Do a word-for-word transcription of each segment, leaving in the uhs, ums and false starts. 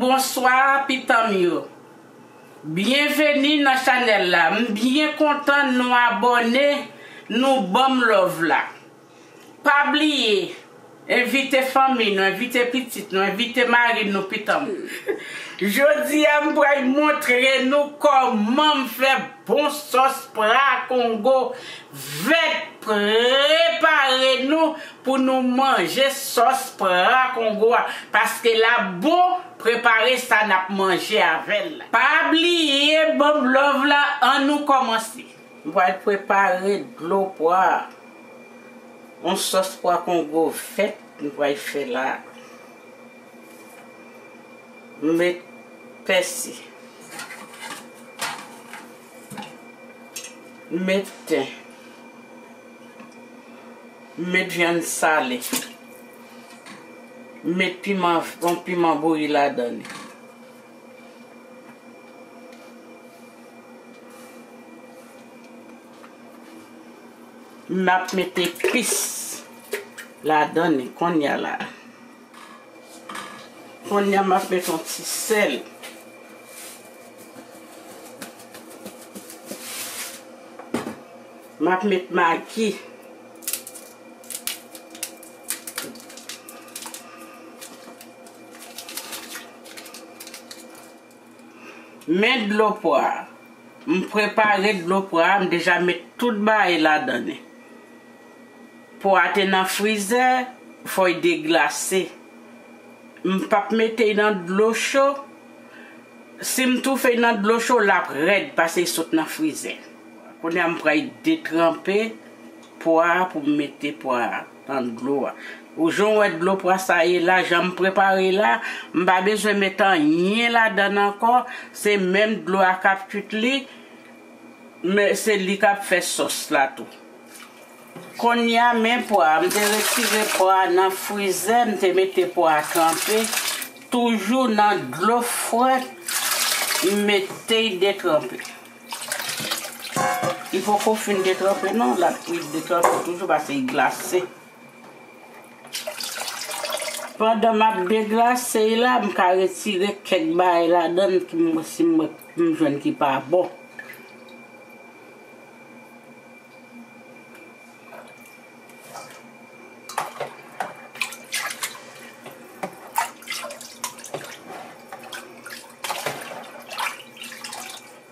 Bonswa pitanm yo. Byenveni nan chanèl la. M byen kontan nou abòne, nou ban m love la. Pa bliye, envite fanmi nou, envite pitit nou, envite mari nou pitanm. Jodi a m pral montre nou kòman m fè bon sòs pra kongo vèt. Prepare nou pou nou manje sòs pra kongo a, paske l ap bon. Prepare sa n ap manje avè l la. Pa bliye ban m love la, ann nou kòmanse. M pral prepare dlo pwa. Yon sòs pwa kongo vèt m pral fè la. M met pèsi. M met ten. M met vyann sale. M met piman, yon piman bouyi ladan li. M ap met epis ladan li kounye a la. Kounye a m ap met yon ti sèl. M ap met magi. Men dlo pwa a. M prepare dlo pwa a, m deja met tout bagay ladan li. Pwa a te nan frizè, fò l deglase. M p ap mete l nan dlo cho. Si m toufe l nan dlo cho, l ap rèd, paske l sot nan frizè. Kounye a, m pral detranpe pwa a pou m mete pwa a nan dlo a. Ou jan w wè dlo pwa sa ye la, jan m prepare la, m pa bezwen met anyen ladan l ankò, se menm dlo a k ap kuit li, men se li k ap fè sòs la tou. Kounye a, men pwa a, m te retire pwa a nan frizè, m te mete pwa a tranpe, toujou nan dlo frèt, m mete l detranpe. Li poko fin detranpe non, l ap, li detranpe toujou paske li glase. Pandan m ap deglase l la, m ka retire kèk bagay ladan l ki m, si m, m jwenn ki pa bon.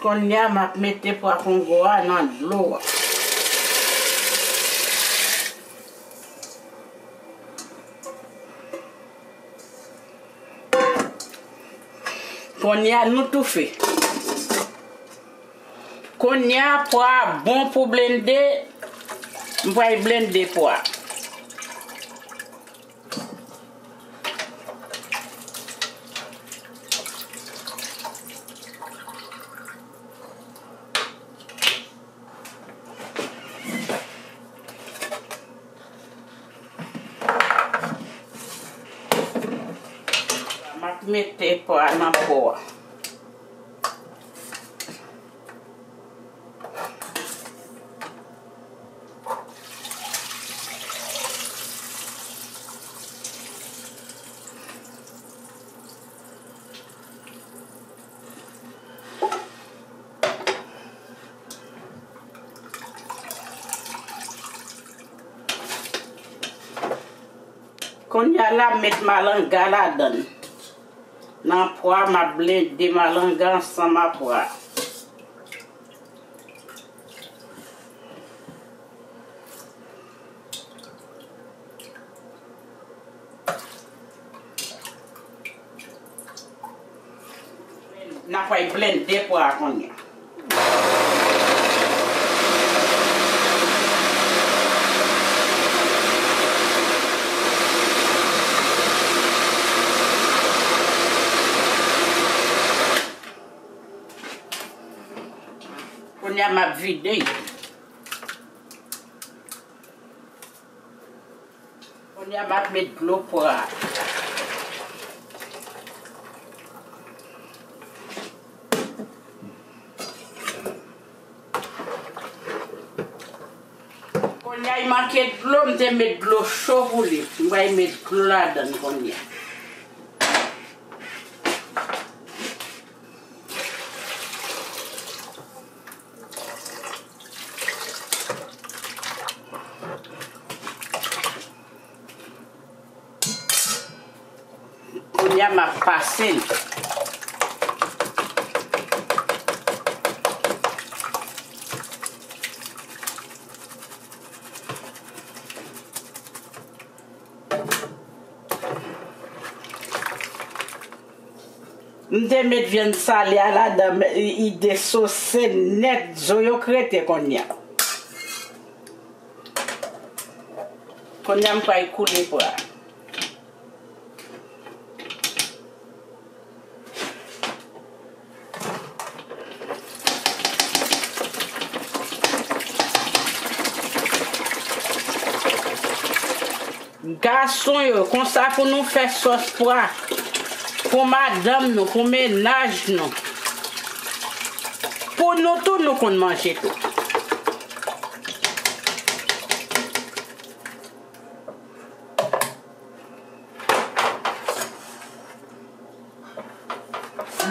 Kounye a, m ap mete pwa kongo a nan dlo a. Kounye a, nou toufe. Kounye a, pwa a bon pou blende. M pral blende pwa a. M ap mete pwa nan po a. Kounye a la, m met malanga ladan l. Nan pwa, m ap blende malanga ansanm a pwa. N ap pral blende pwa a kounye a. Kounye a m ap vide. Kounye a m ap met dlo pwa a. Kounye a, li manke dlo, m te met dlo cho pou li. M pral met dlo ladan l kounye a. M ap pase l. M te met vyann sale a ladan, men li, li desose nèt, zo yo k rete kounye a. Kounye a m pral koule pwa. Gason yo, konsa pou nou fè sòs pwa pou madanm nou, pou mennaj nou, pou nou tou, nou konn manje tou.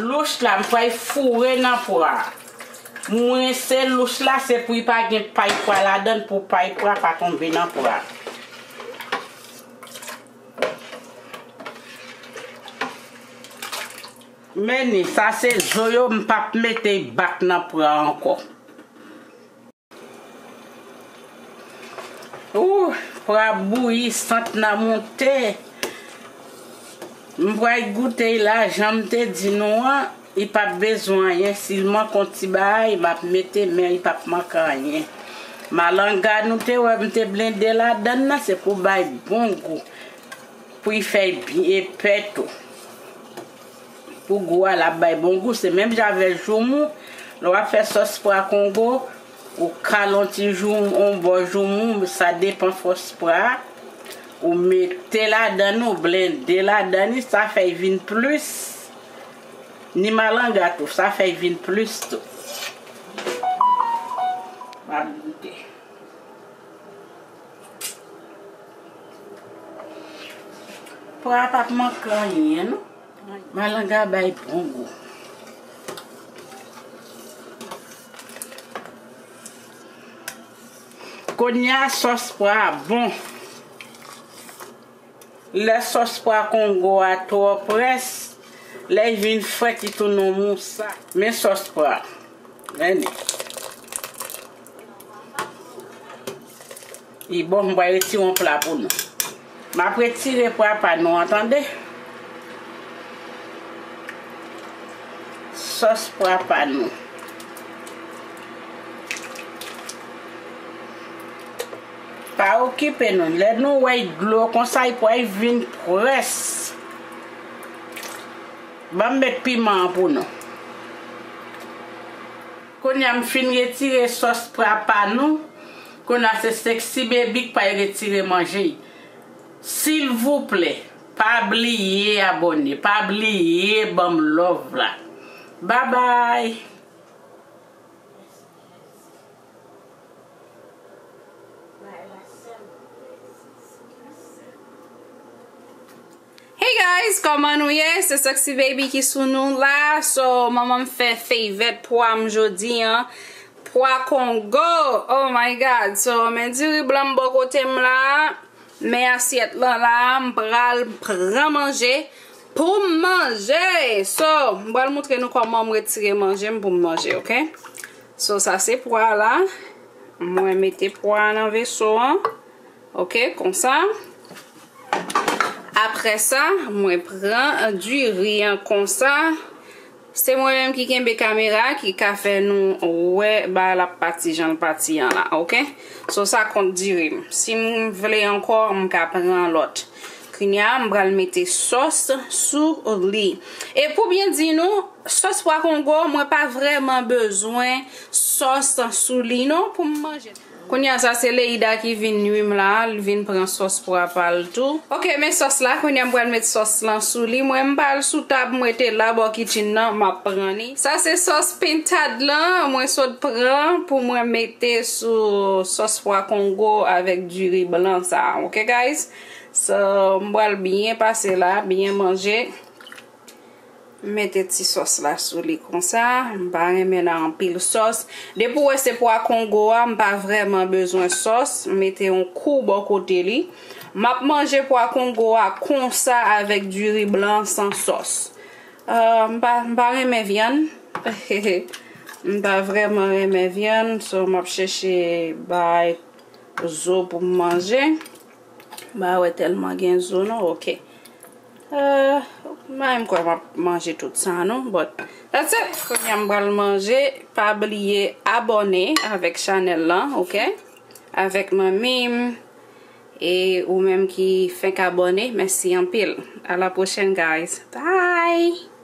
Louch la, m pral foure nan pwa a. M rense louch la, se pou li pa gen pay pwa ladan l, pou pay pwa pa tonbe nan pwa a. Men ni, sa se zo yo, m p ap mete bak nan pwa a ankò. Ooh, pwa bouyi, sant nan moute. M pral goute l la, jan m te di nou an, li p ap bezwen anyen, si l manke yon ti bagay, m ap mete, men li p ap manke anyen. Malanga nou te wè m te blende ladan l nan, se pou bay bon gou. Pou l fè l byen epè tou. Pou gou a, l ap bay bon gou. Se menm jan avèk joumou. Lè w ap fè sòs pwa kongo, ou kale yon ti joumou, yon bò joumou, sa depann fòs pwa a. Ou mete ladan l, ou blende ladan li, sa fè l vin plis. Ni malanga tou, sa fè l vin plis tou. M ap goute. Pwa a p ap manke anyen, non. Malanga bay bon gou. Kounye a, sòs pwa a bon. Lè sòs pwa kongo a twò près, lè l vin frèt, li tounen yon mousa. Men sòs pwa. Men li. Li bon, m pral retire yon pla pou nou. M ap retire pwa pa nou an, tande. Sòs pwa pa nou. Pa okipe nou. Lè nou wè dlo konsa, li pral vin près. Ban m met piman an pou nou. Kounye a m fin retire sòs pwa pa nou. Kounye a se Sexy Baby k pral retire manje. Silvouplè, pa bliye abòne, pa bliye ban m love la. Babay! Hey guys, kòman nou ye? Se Sexy Baby ki sou nou la. So, manman m fè feyvèt pwa m jodi an. Pwa kongo. Oh my God. So, men diri blan m bò kote m la. Men asyèt lan la, m pral pran manje pou m manje. So, m pral montre nou kòman m retire manje m pou m manje, oke? So, sa se pwa la. Mwen mete pwa nan veso an. Oke, konsa. Apre sa, mwen pran diri an konsa. Se mwen menm ki kenbe kamera, ki ka fè nou wè bagay la pati jan l pati an la, oke? So, sa kont diri m. Si m vle ankò, m ka pran lòt. Kounye a, m pral mete sòs sou li. E pou byen di nou, sòs pwa kongo, mwen pa vrèman bezwen sòs sou li non pou m manje. Kounye a sa se Leida ki vin nui m la, l vin pran sòs pwa pa l tou. Oke, men sòs la, kounye a m pral met sòs lan sou li. Mwen m pa al sou tab, m rete la bò kitchen nan, m ap pran li. Sa se sòs pentad lan, mwen sot pran pou mwen mete sou sòs pwa kongo avèk diri blan sa, oke guys? So, m pral byen pase la, byen manje. Mete ti sòs la sou li konsa. M pa renmen nan anpil sòs. Depi w wè se pwa kongo a, m pa vrèman bezwen sòs. M mete yon kou bò kote li. M ap manje pwa kongo a konsa avèk diri blan san sòs. Uh, m pa, m pa renmen vyann. M pa vrèman renmen vyann, so m ap chèche bay zo pou m manje. M pa wè tèlman gen zo non, ok. Uh, mwen m kwè m ap manje tout sa non, but that's it. Kounye a m pral manje. Pa bliye abòne avèk chanèl lan, ok? Avèk manmi m. E ou menm ki fenk abòne, mèsi anpil. A la pwochèn, guys. Bye!